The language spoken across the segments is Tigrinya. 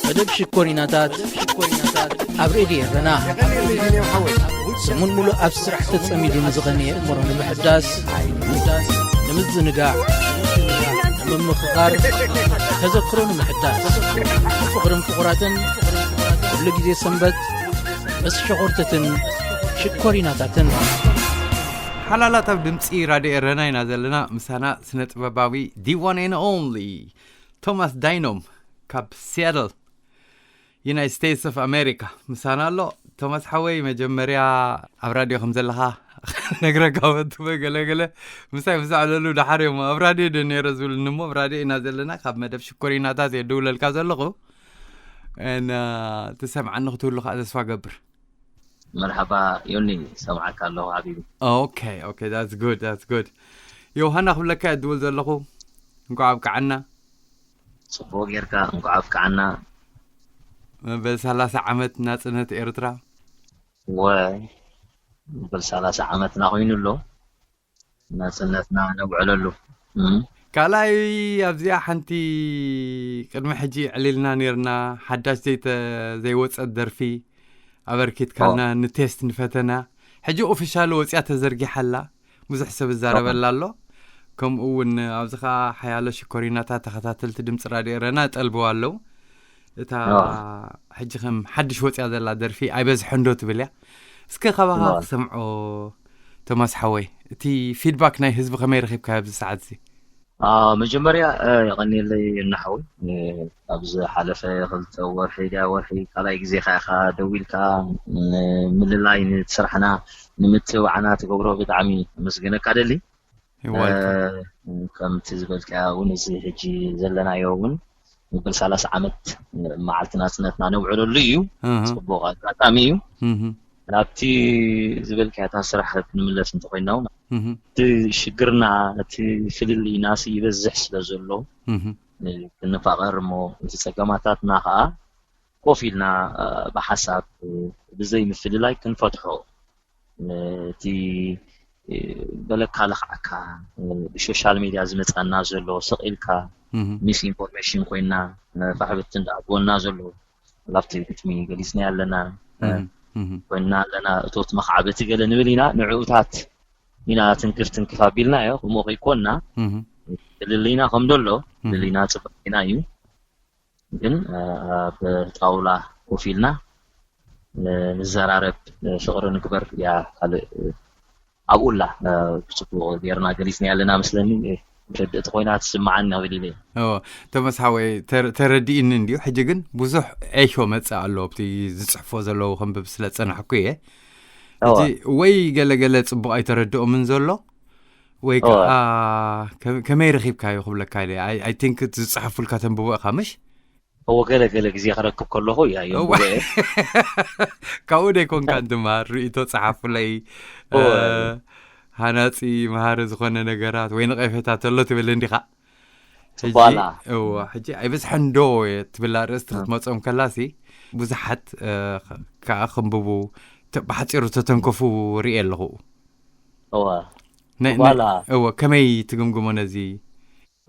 መደብ ሽኮሪናታት ኣብ ሬድዮ ኤረና። ሰሙን ሙሉእ ኣብ ስራሕ ተጸሚዱ ንዝቐነየ እምሮ ንምሕዳስ፣ ንምዝንጋዕ፣ ንምምኽኻር፣ ተዘክሮ ንምሕዳስ፣ ፍቕርን ፍቑራትን፣ ኩሉ ግዜ ሰንበት ምስ ሸኾርተትን ሽኮሪናታትን። ሓላላት ኣብ ድምጺ ራድዮ ኤረና ኢና ዘለና። ምሳና ስነ ጥበባዊ the one and only ቶማስ ዳይኖም ካብ ሲያትል ዩናይትድ ስቴትስ ኦፍ ኣሜሪካ ምሳና ኣሎ። ቶማስ ሓወይ፣ መጀመርያ ኣብ ራድዮ ከም ዘለኻ ነግረካ ወትበ ገለገለ ምሳይ ምስ ኣዕለሉ ደሓር እዮም ኣብ ራድዮ ዶ ነይረ ዝብልኒ እሞ ኣብ ራድዮ ኢና ዘለና። ካብ መደብ ሽኮሪናታት እየ ድውለልካ ዘለኹ። እና ትሰምዓኒ ክትህሉ ከዓ ተስፋ ገብር። መርሓባ ዮኒ፣ ሰምዓካ ኣለኹ ሓቢቢ። ኦኬ፣ ኦኬ፣ that's good, that's good። ዮሃና ክብለካ እየ ድውል ዘለኹ። እንኳዕ ኣብቅዓና። ጽቡቕ ጌርካ፣ እንኳዕ ኣብቅዓና። መበል ሰላሳ ዓመት ናጽነት ኤርትራ። ወ-፣ መበል ሰላሳ ዓመትና ኮይኑ ኣሎ። ናጽነትና ነውዕለሉ። እም። ካልኣይ ኣብዚኣ ሓንቲ ቅድሚ ሕጂ ዕሊልና ኔርና፣ ሓዳሽ ዘይተ-፣ ዘይወጸት ደርፊ ኣበርኪትካልና፣ ኦ። ንቴስት ንፈተና። ሕጂ ኦፊሻል ወጺኣ ተዘርጊሓ ኣላ። ብዙሕ ሰብ ይዛረበላ ኣሎ። ከምኡ እውን ኣብዚ ኸኣ ሓያሎ ሽኮሪናታት ተኸታተልቲ ድምፂ ራድዮ ኤረና ጠልብዋ ኣለዉ። እታ ኦ። ሕጂ ከም ሓድሽ ወፂኣ ዘላ ደርፊ ኣይበዝሐን ዶ ትብል እያ። እስከ ካባኻ ኦ። ክሰምዖ ቶማስ ሓወይ፣ እቲ ፊድባክ ናይ ህዝቢ ከመይ ረኺብካዮ ኣብዚ ሰዓት እዚ? አ፣ መጀመርያ፣ እ፣ የቐንየለይ እናሓወይ። እ፣ ኣብ ዝሓለፈ ክልተ ወርሒ ድያ ወርሒ ካልኣይ ግዜ ከኣ ኢኻ ደዊልካ፣ ን-፣ ምልላይ ንስራሕና ንምትብባዕና ትገብሮ ብጣዕሚ ከመስግነካ ደሊ። You're welcome። እ፣ ከምቲ ዝበልካዮ እውን እዚ ሕጂ ዘለናዮ እውን መበል ሰላሳ ዓመት መዓልቲ ናጽነትና ነውዕለሉ እዩ። እህ። ጽቡቕ ኣጋጣሚ እዩ። እህ። ናብቲ ዝበልካዮ እታ ስራሕ ክንምለስ እንተኾይንና እውን እህ። እቲ ሽግርና፣ እቲ ፍልልይና ሲ ይበዝሕ ስለ ዘሎ፣ እህ። እ፣ ክንፋቐር እሞ እቲ ጸገማታትና ኸኣ ኮፍ ኢልና፣ እ፣ ብሓሳብ፣ እ፣ ብዘይ ምፍልላይ ክንፈትሖ፣ እ፣ እቲ፣ እ፣ በለካ ለኽዓካ፣ እ፣ ብሶሻል ሜድያ ዝመጻና ዘሎ ስቕ ኢልካ እህ። ሚስ ኢንፎርሜሽን ኮይና፣ እ፣ ፋሕብቲ እንዳኣትወና ዘሎ፣ ኣብቲ ግጥሚ ገሊጽና ኣለና፣ እ፣ እህ። እህ። ኮይና ኣለና፣ እቶት መኽዓበቲ ገለ ንብል ኢና፣ ንዕኡታት ኢና ትንክፍ ትንክፍ ኣቢልናዮ፣ ከምኡ ከይኮንና፣ እህ። ፍልልይና ከም ደሎ፣ እህ። ፍልልይና ጽቡቕ ኢና እዩ። ግን፣ እ፣ ኣብ ጣውላ ኮፍ ኢልና፣ እ፣ ንዘራረብ፣ እ፣ ፍቕሪ ንግበር፣ ያ ካልእ፣ እ፣ ኣብኡላ፣ እ፣ ብጽቡቕ ጌርና ገሊጽና ኣለና መስለኒ። እ፣ ተረድእቲ ኮይና ትስምዓኒ ክብል ኢለ። እዎ፣ ቶማስ ሓወይ፣ ተረ-፣ ተረዲእኒ እንድዩ። ሕጂ ግን ብዙሕ ኤሾ መጽእ ኣሎ፣ ኣብቲ ዝጽሕፎ ዘለዉ ከንብብ ስለ ዝጸናሕኩ እየ። እዎ። ሕጂ ወይ ገለ ገለ ጽቡቕ ኣይተረድኦምን ዘሎ፣ ወይ እዎ። ከኣ ከ-፣ ከመይ ረኺብካዮ ክብለካ ኢለ። I፣ I think እቲ ዝጸሓፉልካ ተንብቦ ኢኻ፣ ምሽ? እዎ፣ ገለ ገለ ግዜ ክረክብ ከለኹ እያ እየ እዎ። ንብሎ እየ። ካብኡ ደይኮንካ እንትምሃር፣ ርእይቶ ጸሓፉለይ፣ እዎ። እ፣ ሃናጺ መሃሪ ዝኾነ ነገራት ወይ ነቐፌታ ተሎ ትብል እንዲኻ? ሕጂ፣ ጽቡቕ ኣላ። እዎ፣ ሕጂ ኣይበዝሐን ዶ እየ ትብል ኣርእስቲ እ። ክትመጾም ከላሲ፣ ብዙሓት፣ እ፣ ከ-፣ ከኣ ከንብቡ፣ ተ-፣ ብሓጺሩ ተተንከፉ ርእየ ኣለኹ። እዎ። ናይ፣ ጽቡቕ ናይ፣ ኣላ። እዎ፣ ከመይ ትግምግሞ ነዚ?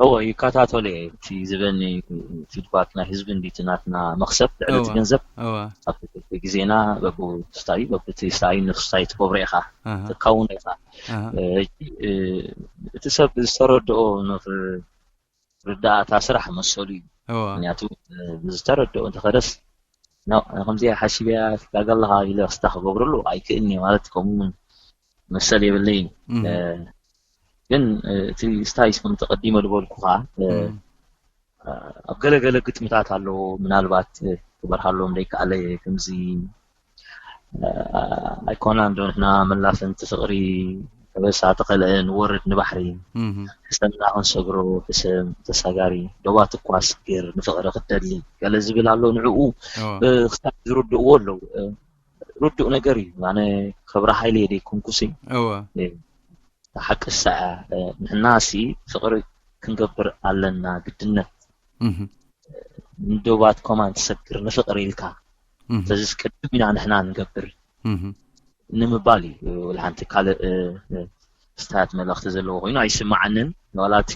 እወ፣ ይከታተሎ እየ። እቲ ዝበኒ ፊድባክ ናይ ህዝቢ እንዲ እቲ ናትና መኽሰብ፣ ልዕሊ እቲ እወ፣ ገንዘብ፣ እወ። ኣብቲ ትርፊ ግዜና በብኡ ስታይ፣ በብቲ ስታይ ንሱ ስታይ ትገብሮ ኢኻ፣ ኣሃ። ትካውን ኢኻ። ኣሃ። እ፣ ሕጂ፣ እ፣ እቲ ሰብ ዝተረድኦ ንኽርዳእ እታ ስራሕ መሰሉ እዩ። እወ። ምኽንያቱ፣ እ፣ ብዝተረድኦ እንተኸደስ፣ ኖ፣ ከምዚኣ ሓሲበያ ትጋገ ኣለኻ ኢለ ክስታ ክገብረሉ ኣይክእልን እየ ማለት፣ ከምኡ እውን መሰል የብለይን። እም። እ፣ ግን፣ እ፣ እቲ ስታይስ ከምቲ ቀዲመ ዝበልኩኻ፣ እ፣ እም። እ፣ ኣብ ገለ ገለ ግጥምታት ኣለዎ፣ ምናልባት፣ እ፣ ክበርሃሎም ዘይከኣለ ከምዚ፣ እ፣ ኣይኮናን ዶ ንሕና መላፍንቲ ፍቕሪ፣ ከበሳ ተኸልአ ንወርድ ንባሕሪ፣ እም። ሕሰምና ክንሰግሮ፣ ሕሰም ተሳጋሪ፣ ዶባት እኳ ስግር ንፍቕሪ ክትደሊ፣ ገለ ዝብል ኣሎ። ንዕኡ፣ እወ። እ፣ ክሳብ ዝርድእዎ ኣለዉ። እ፣ ርዱእ ነገር እዩ። ኣነ ክብሪ ሃይለ ደይኮንኩሲ፣ እወ። እ፣ ሓቂ እሳ እያ። እ፣ ንሕናሲ ፍቕሪ ክንገብር ኣለና፣ ግድነት። እህ። ንዶባት ኮማን ትሰግር ንፍቕሪ ኢልካ። እህ። ስለዚ ቅድም ኢና ንሕና ንገብር እህ። ንምባል እዩ። ወላ ሓንቲ ካልእ፣ እ፣ እ፣ ስታያት መልእኽቲ ዘለዎ ኮይኑ ኣይስምዓንን። ዋላ እቲ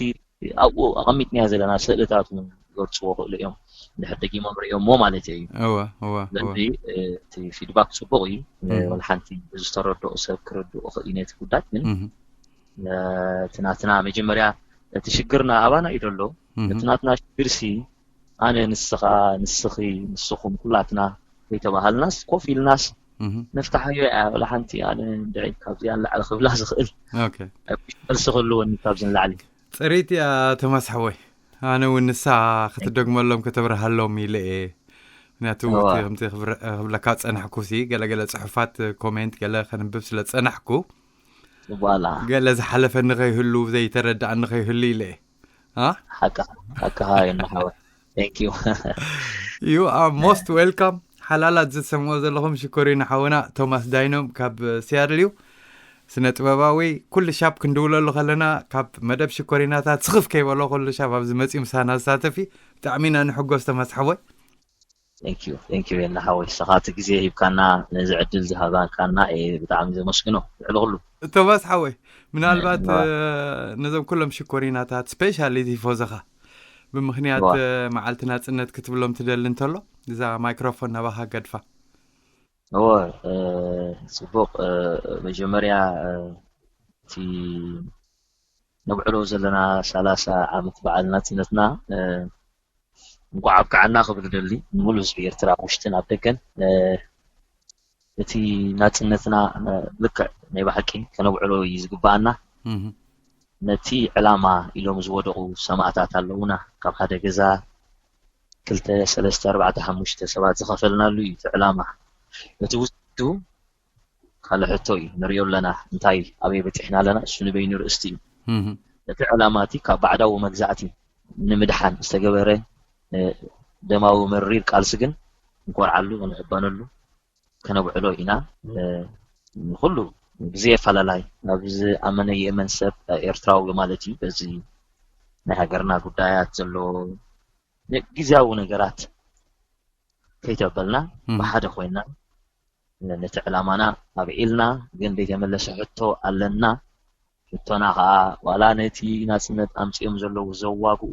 ኣብኡ ኣቐሚጥናዮ ዘለና ስእልታት እውን ክገልጽዎ ይኽእሉ እዮም። ድሕር ደጊሞም ርእዮሞ ማለት እዩ። እወ እወ እወ ስለዚ እቲ ፊድባክ ፅቡቅ እዩ። እህ። ወላ ሓንቲ ብዙ ዝተረድኦ ሰብ ክረድኦ ክእል ነቲ ጉዳይ ግን እህ። እቲ ናትና መጀመርያ እቲ ሽግርና ኣባና እዩ ዘሎ። እህ። እቲ ናትና ሽግር ሲ ኣነ ንስኻ ንስኺ ንስኹም ኩላትና ከይተባሃልናስ ኮፍ ኢልናስ እህ። ነፍታሓዮ እያ። ወላ ሓንቲ ኣነ እንድዒ ካብዚኣ ንላዕሊ ክብላ ዝኽእል ኦኬ መልሲ ክህልወኒ ካብዚ ንላዕሊ። ፅሪት እያ ቶማስ ሓወይ። ኣነ እውን ንሳ ክትደግመሎም ከተብርሃሎም ኢለ እየ። ምክንያቱ እዋ። እቲ ከምቲ ክብረ- ክብለካ ዝፀናሕኩ ሲ ገለገለ ፅሑፋት ኮሜንት ገለ ከንብብ ስለ ዝፀናሕኩ ጽቡቕ ኣላ። ገለ ዝሓለፈ ንኸይህሉ ዘይተረዳእ ንኸይህሉ ኢለ እየ። ኣ? ሓቅኻ ሓቅኻ የናሓወ። Thank you። You are most welcome። ሓላላት ዝሰምዖ ዘለኹም ሽኮሪና ሓውና ቶማስ ዳይኖም ካብ ሲያትል እዩ። ስነ ጥበባዊ ኩሉ ሻብ ክንድውለሉ ከለና ካብ መደብ ሽኮሪናታት ስኽፍ ከይበሎ ኩሉ ሻብ ኣብዚ መፂኡ ምሳና ዝሳተፍ እዩ። ብጣዕሚ ኢና ንሕጎስ ቶማስ ሓወይ። Thank you Thank you የናሓወ ንስኻ እቲ ግዜ ሂብካና ነዚ ዕድል ዝሃባካና እየ ብጣዕሚ ዘመስግኖ። ልዕሊ ኩሉ ቶማስ ሓወይ ምናልባት እዋ። ነዞም ኩሎም ሽኮሪናታት ስፔሻሊ ቲፎዞኻ ብምኽንያት እዋ። መዓልቲ ናፅነት ክትብሎም ትደሊ እንተሎ እዛ ማይክሮፎን ናባኻ ገድፋ። እወ ጽቡቕ። መጀመርያ እቲ ነብዕሎ ዘለና ሰላሳ ዓመት በዓል ናፅነትና እንኳዕ ኣብቅዓና ክብል ደሊ ንሙሉ ህዝቢ ኤርትራ ውሽጥን ኣብ ደገን። እቲ ናፅነትና ልክዕ ናይ ብሓቂ ከነብዕሎ እዩ ዝግባኣና። ነቲ ዕላማ ኢሎም ዝወደቑ ሰማእታት ኣለውና። ካብ ሓደ ገዛ ክልተ ሰለስተ ኣርባዕተ ሓሙሽተ ሰባት ዝኸፈልናሉ እዩ እቲ ዕላማ። እቲ ውፅኢቱ ካልእ ሕቶ እዩ። ንሪኦ ኣለና እንታይ ኣበይ በፂሕና ኣለና። እሱ ንበይኑ ርእስቲ እዩ። እቲ ዕላማ እቲ ካብ ባዕዳዊ መግዛእቲ ንምድሓን ዝተገበረ ደማዊ መሪር ቃልሲ ግን ክንኮርዓሉ ክንሕበነሉ ከነብዕሎ ኢና። ንኩሉ ብዘየፈላላይ ኣብዚ ኣመነ የእመን ሰብ ኤርትራዊ ማለት እዩ። በዚ ናይ ሃገርና ጉዳያት ዘሎ ግዝያዊ ነገራት ከይተበልና ብሓደ ኮይና ነቲ ዕላማና ኣብዒልና ግን ዘይተመለሰ ሕቶ ኣለና። ሕቶና ከዓ ዋላ ነቲ ናፅነት ኣምፂኦም ዘለዉ ዘዋግኡ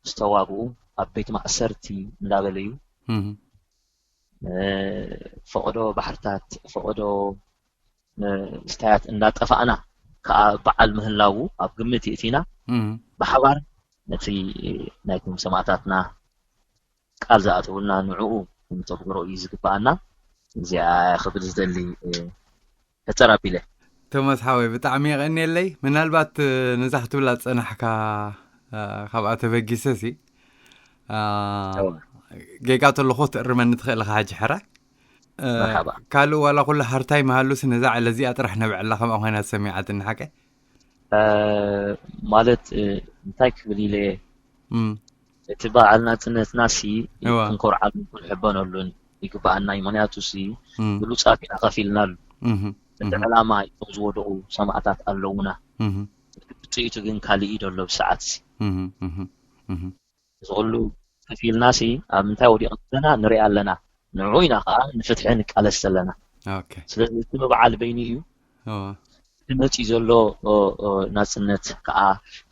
ዝተዋግኡ ኣብ ቤት ማእሰርቲ እንዳበለዩ ፈቐዶ ባሕርታት ፈቐዶ ስታያት እንዳጠፋእና ከዓ በዓል ምህላዉ ኣብ ግምት የእቲና ብሓባር ነቲ ናይቶም ሰማእታትና ቃል ዝኣተውልና ንዕኡ ክንተግብሮ እዩ ዝግባኣና። እዚኣ ክብል ዝደሊ ሕፀር ኣቢለ። ቶማስ ሓወይ ብጣዕሚ የቐንየለይ። ምናልባት ነዛ ክትብላ ዝፀናሕካ ካብኣ ተበጊሰ ሲ ጌጋ ተለኹ ትእርመኒ ትኽእል ኢኻ። ሕጂ ሕራይ ካልእ ዋላ ኩሉ ሃርታይ መሃሉስ ነዛ ዕለ እዚኣ ጥራሕ ነብዕላ ከምኣ ኮይና ዝሰሚዓትኒ ሓቀ ማለት እንታይ ክብል ኢለ እቲ በዓል ናፅነትና ሲ ክንኮርዓሉን ክንሕበነሉን ይግባኣና እዩ። ምክንያቱ ሲ ብሉፃት ኢና ከፊልናሉ። እቲ ዕላማ እቶም ዝወደቁ ሰማእታት ኣለውና። ብፅኢቱ ግን ካልእ እዩ ዘሎ ብሰዓት ሲ እዚ ኩሉ ከፊልና ሲ ኣብ ምንታይ ወዲቕና ዘለና ንርኢ ኣለና። ንዑ ኢና ከዓ ንፍትሒ ንቃለስ ዘለና። ስለዚ እቲ ምብዓል በይኑ እዩ እቲ መፂኡ ዘሎ ናፅነት ከዓ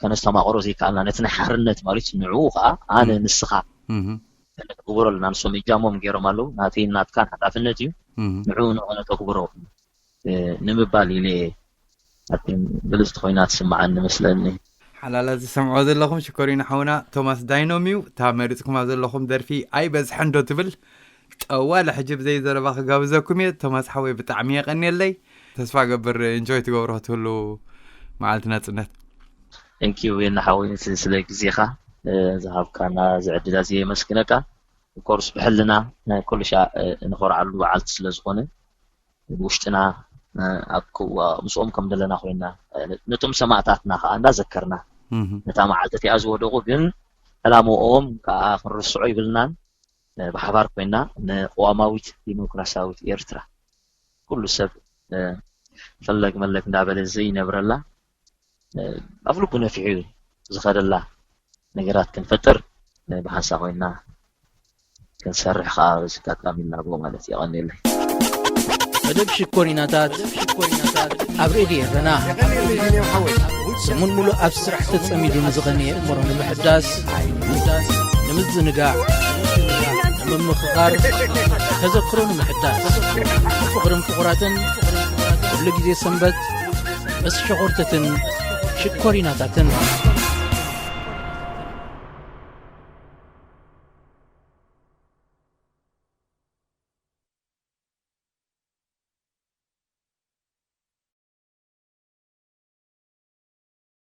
ከነስተማቕሮ ዘይከኣልና ነቲ ናይ ሓርነት ማለት ንዕኡ ከዓ ኣነ ንስኻ ክነተግብሮ ኣለና። ንሶም እጃሞም ገይሮም ኣለዉ። ናተይን ናትካን ሓላፍነት እዩ ንዕኡ ንኸነተግብሮ ንምባል ኢለ እየ። ብልፅቲ ኮይና ትስምዓኒ መስለኒ። ሓላላት ዝሰምዖ ዘለኹም ሽኮሪና ሓውና ቶማስ ዳይኖም እዩ። እታ መሪፅኩማ ዘለኹም ደርፊ ኣይበዝሐን ዶ ትብል ጠዋለ ሕጂ ብዘይ ዘረባ ክጋብዘኩም እየ። ቶማስ ሓወይ ብጣዕሚ የቐንየለይ። ተስፋ ገብር ኢንጆይ ትገብሮ ክትህሉ መዓልቲ ናፅነት። Thank you የና ሓወይ ነቲ ስለ ግዜኻ ዝሃብካና ዝዕድል ኣዝየ የመስግነካ። ኮርስ ብሕልና ኩሉ ሻ ንኾርዓሉ በዓልቲ ስለ ዝኾነ ውሽጥና ኣብ ክዋ ምስኦም ከም ዘለና ኮይና ነቶም ሰማእታትና ከዓ እንዳዘከርና ነታ መዓልቲ እቲኣ ዝወደቁ ግን ዕላምኦም ከዓ ክንርስዖ ይብልናን ብሓባር ኮይና ንቅዋማዊት ዲሞክራሲያዊት ኤርትራ ኩሉ ሰብ ፈለግ መለግ እንዳበለ ዘይነብረላ ኣብ ልቡ ነፊሑ ዝኸደላ ነገራት ክንፈጥር ብሓንሳ ኮይና ክንሰርሕ ከዓ በዚ ኣጋጣሚ ይላቦ ማለት የቐንየለይ። መደብ ሽኮሪናታት ኣብ ሬድዮ ኤረና ሰሙን ሙሉእ ኣብ ስራሕ ተጸሚዱ ንዝቐነየ እምሮ ንምሕዳስ ንምዝንጋዕ ምምኽኻር፣ ተዘክሮ ንምሕዳስ፣ ፍቕርን ፍቑራትን፣ ኩሉ ግዜ ሰንበት፣ ምስ ሸኾርተትን ሽኮሪናታትን።